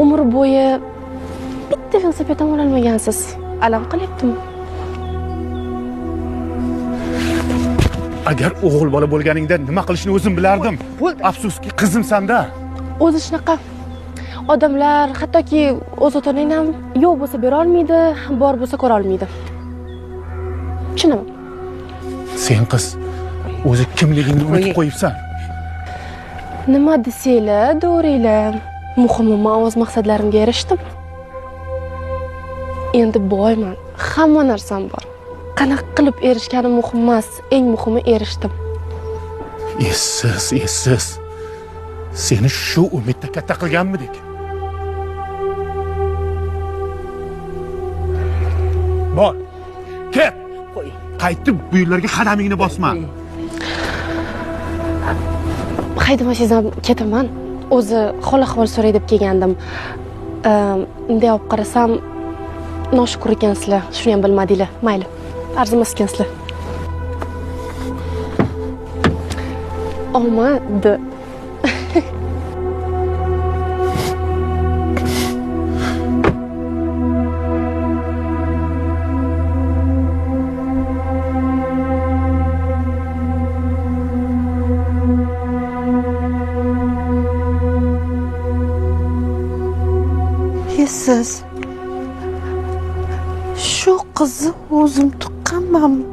Umr bo'yi bitta velosiped ham ololmagansiz. Alam qilyaptimi? Agar o'g'il bola bo'lganingda nima qilishni o'zim bilardim. Afsuski, qizimsan-da. O'zi shunaqa. Odamlar hattoki o'z ota-onang ham yo'q bo'lsa bera olmaydi, bor bo'lsa ko'ra olmaydi. Tushunaman. Sen qiz o'zi kimligingni unutib qo'yibsan. Nima desanglar, do'ringlar. Muhimi, men o'z maqsadlarimga erishdim. Endi boyman, hamma narsam bor. Qanaqa qilib erishganim muhim emas, eng muhimi erishdim. Essiz, essiz. Seni shu umidda katta qilganmidik? Bor. Ket. Qaytib bu yerlarga qadamingni bosma. Haydamasangiz ham ketaman. O'zi hol ahvol so'ray deb kelgandim. Bunday olib qarasam noshukur ekansizlar, shuni ham bilmadinglar. Mayli, arzimas ekansizlar. Omadi. Siz shu qizni o'zim tuqqanmanmi?